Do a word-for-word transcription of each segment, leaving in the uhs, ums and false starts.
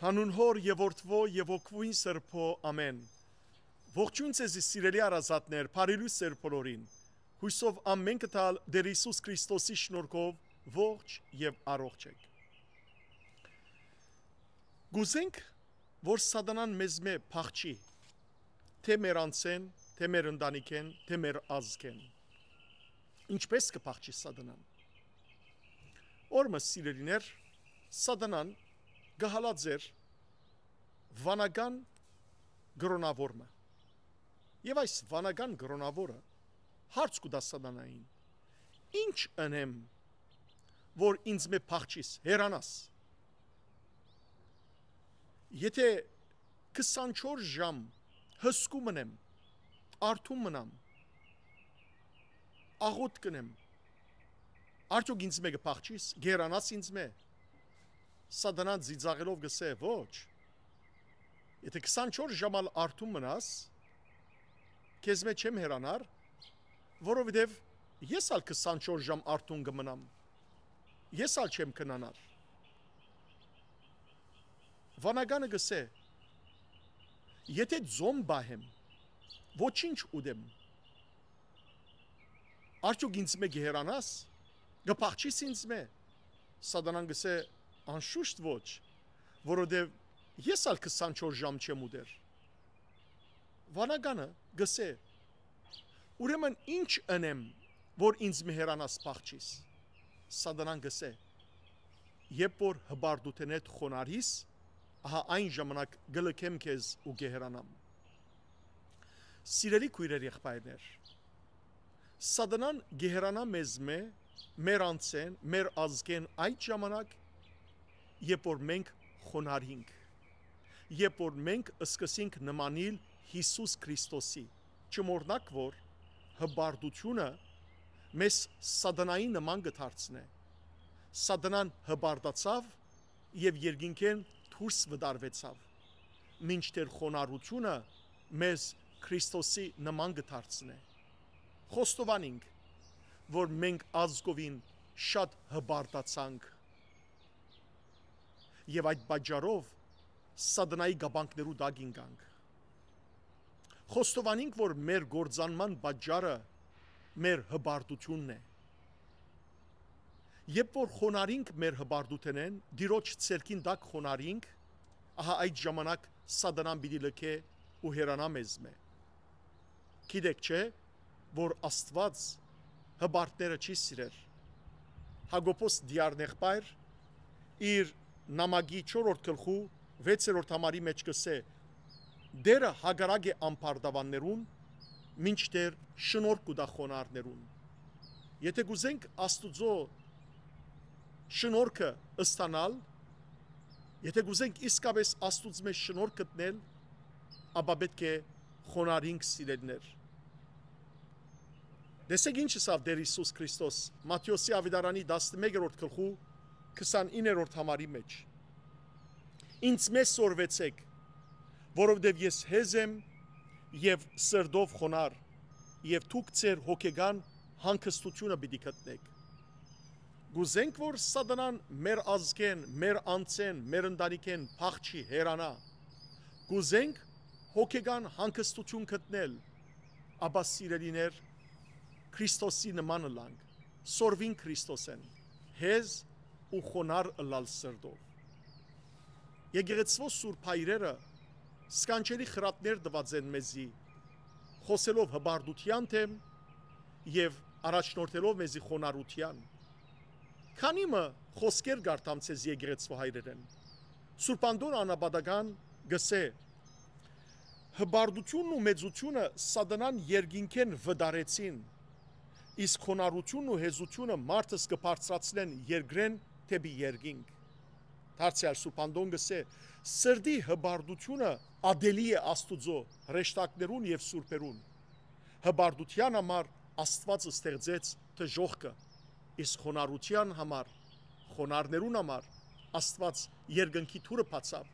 Հանուն Հօր եւ Որդւոյ եւ Հոգւոյն Սրբոյ, ամէն։ Ողջոյն ձեզի, սիրելի հարազատներ, բարի լոյս ձեր բոլորին։ Յուսով ամէնքը տալ Տէր Յիսուս Քրիստոսի շնորհքով ողջ եւ առողջ էք։ Կ'ուզենք, որ Սատանան մեզմէ փախչի, թէ մեր անձէն, թէ մեր ընտանիքէն, թէ մեր ազգէն։ Ինչպէս կը փախչի Սատանան։ Օրը մը, սիրելիներ, Սատանան կը հալած էր վանական կրօնաւոր մը։ Եւ այս վանական կրօնաւորը հարց կու տայ Սատանային. «Ի՞նչ ընեմ, որ ինձմէ փախչիս, հեռանաս։ Եթէ քսանչորս ժամ հսկում մնեմ, արթուն մնամ, աղօթք կ'ընեմ, արդեօք ինձմէ կը փախչիս, կ'հեռանաս ինձմէ»։ Սատանան ծիծաղելով կ'ըսէ. «Ոչ, եթէ քսանչորս ժամ ալ արթուն մնաս, քեզմէ չեմ հեռանար, որովհետեւ ես ալ քսանչորս ժամ արթուն կը մնամ, ես ալ չեմ քնանար»։ Վանականը կ'ըսէ. «Եթէ ծոմ պահեմ, ոչինչ ուտեմ, արդեօք ինձմէ կը հեռանաս, կը փախչիս ինձմէ»։ Սատանան կ'ըսէ. «Անշուշտ ոչ, որովհետեւ ես ալ քսանչորս ժամ չեմ ուտեր»։ Վանականը կ'ըսէ. «Ուրեմն ի՞նչ ընեմ, որ ինձմէ հեռանաս, փախչիս»։ Սատանան կ'ըսէ. «Երբ որ հպարտութենէդ խոնարհիս, ահա այն ժամանակ կը լքեմ քեզ ու կը հեռանամ»։ Սիրելի քոյրեր, եղբայրներ, Սատանան կը հեռանայ մեզմէ, մեր անձէն, մեր ազգէն այդ ժամանակ, երբ որ մենք խոնարհինք, երբ որ մենք սկսենք նմանիլ Յիսուս Քրիստոսի։ Չմոռնաք, որ հպարտությունը մեզ Սատանայի նման կը դարձնէ։ Սատանան հպարտացաւ եւ երկինքէն դուրս վտարուեցաւ, մինչդեռ խոնարհությունը մեզ Քրիստոսի նման կը դարձնէ։ Խոստովանինք, որ մենք ազգովին շատ հպարտացանք եւ այդ պատճառով Սատանայի կապանքներու տակ ինկանք։ Խոստովանինք, որ մեր կործանման պատճառը մեր հպարտությունն է։ Երբ որ խոնարհինք մեր հպարտութենէն, Տիրոջ ձեռքին տակ խոնարհինք, ահա այդ ժամանակ Սատանան պիտի լքէ ու հեռանայ մեզմէ։ Գիտէք չէ, որ Աստուած հպարտները չի սիրեր։ Յակոբոս Տիարն եղբայր իր նամակի չորրորդ գլխու վեցերորդ համարի մէջ կ'ըսէ. «Տէրը հակառակ է ամբարտաւաններուն, մինչդեռ շնորհք կու տայ խոնարհներուն»։ Եթէ կ'ուզենք Աստուծոյ շնորհքը ստանալ, եթէ կ'ուզենք իսկապէս Աստուծմէ շնորհք գտնել, ապա պէտք է խոնարհինք, սիրելիներ։ Տեսէք ինչ ըսաւ Տէր Յիսուս Քրիստոս Մատթէոսի աւետարանի տասնմեկերորդ գլխու քսանիններորդ համարի մէջ. «Ինձմէ սորվեցէք, որովհետեւ ես հեզ եմ եւ սրտով խոնարհ, եւ դուք ձեր հոգեկան հանգստությունը պիտի գտնէք»։ Կ'ուզենք, որ Սատանան մեր ազգէն, մեր անձէն, մեր ընտանիքէն փախչի, հեռանայ։ Կ'ուզենք հոգեկան հանգստություն գտնել, ապա, սիրելիներ, Քրիստոսի նման ըլլանք, սորվին Քրիստոսէն, հեզ ու խոնարհ ըլլալ սրտով։ Եկեղեցւոյ սուրբ հայրերը սքանչելի խրատներ տուած են մեզի, խօսելով հպարտութեան դէմ եւ առաջնորդելով մեզի խոնարհութեան։ Քանի մը խօսքեր կարդամ ձեզ եկեղեցւոյ հայրերէն։ Սուրբ Անդոն Անապատական կ'ըսէ. «Հպարտությունն ու մեծությունը Սատանան երկինքէն վտարեցին, իսկ խոնարհությունն ու հեզությունը մարդս կը բարձրացնեն երկրէն դէպի երկինք»։ Դարձեալ Սուրբ Անդոն կ'ըսէ. «Սրտի հպարտությունը ատելի է Աստուծոյ հրեշտակներուն եւ սուրբերուն։ Հպարտութեան համար Աստուած ստեղծեց դժոխքը, իսկ խոնարհութեան համար, խոնարհներուն համար Աստուած երկնքի դուռը բացաւ,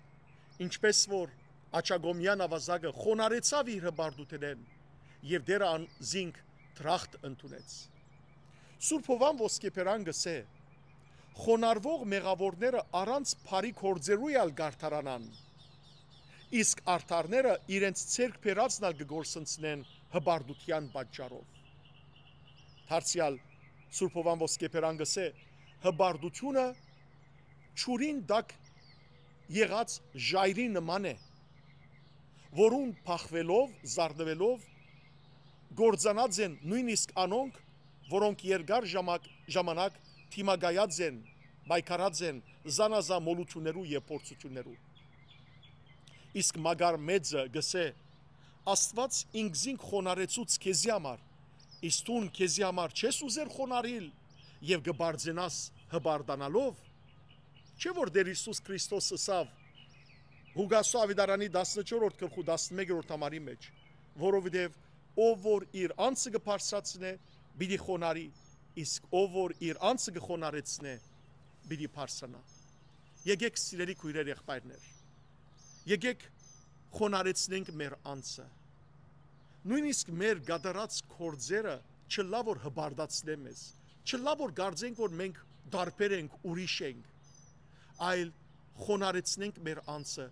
ինչպէս որ աջակողմեան աւազակը խոնարհեցաւ իր հպարտութենէն, եւ Տէրը անզինք դրախտ ընդունեց»։ Սուրբ Յովհան Ոսկեբերան կ'ըսէ. Խոնարհուող մեղաւորները առանց բարի գործերու ալ կ'արդարանան, իսկ արդարները իրենց ձեռք բերածն ալ կը կորսնցնեն հպարտութեան պատճառով։ Դարձեալ Սուրբ Յովհան Ոսկեբերան կ'ըսէ. «Հպարտությունը ջուրին տակ եղած ժայռի նման է, որուն փախուելով, զարնուելով, կործանած են նոյնիսկ անոնք, որոնք երկար ժամակ, ժամանակ դիմակայած են, պայքարած են զանազան մոլութիւններու եւ փորձութիւններու»։ Իսկ Մակար Մեծը կ'ըսէ. «Աստուած ինքզինք խոնարհեցուց քեզի համար, իսկ դուն քեզի համար չես ուզեր խոնարհիլ եւ կը պարծենաս հպարտանալով»։ Չէ՞ որ Տէր Յիսուս Քրիստոս ըսաւ Ղուկասու աւետարանի տասնչորսերորդ գլխու տասնմեկերորդ համարի մէջ, որովհետեւ ով որ իր անձը կը բարձրացնէ, պիտի խոնարհի, իսկ ով որ իր անձը կը խոնարհեցնէ, պիտի բարձրանայ։ Եկէք, սիրելի քոյրեր, եղբայրներ, եկէք խոնարհեցնենք մեր անձը։ Նոյնիսկ մեր կատարած գործերը չըլլայ որ հպարտացնեն մեզ, չըլլայ որ կարծենք որ մենք տարբեր ենք, ուրիշ ենք, այլ խոնարհեցնենք մեր անձը,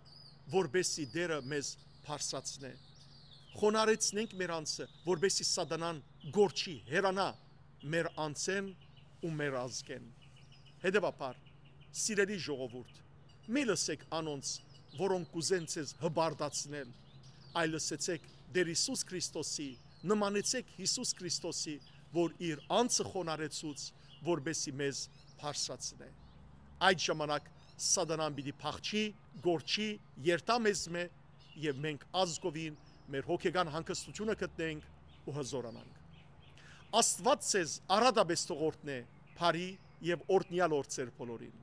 որպեսզի Տէրը մեզ բարձրացնէ։ Խոնարհեցնենք մեր անձը, որպեսզի սատանան կորչի, հեռանայ մեր անձէն ու մեր ազգէն։ Հետեւաբար, սիրելի ժողովուրդ, մի լսէք անոնց, որոնք կ'ուզեն ձեզ հպարտացնել, այլ լսեցէք Տէր Յիսուս Քրիստոսի, նմանեցէք Յիսուս Քրիստոսի, որ իր անձը խոնարհեցուց, որպեսզի մեզ բարձրացնէ։ Այդ ժամանակ սատանան պիտի փախչի, կորչի, երթայ մեզմէ, եւ մենք ազգովին մեր հոգեկան հանգստութիւնը գտնենք ու հզորանանք։ Աստուած ձեզ առատապէս թող օրհնէ բարի եւ օրհնեալ օրեր բոլորին։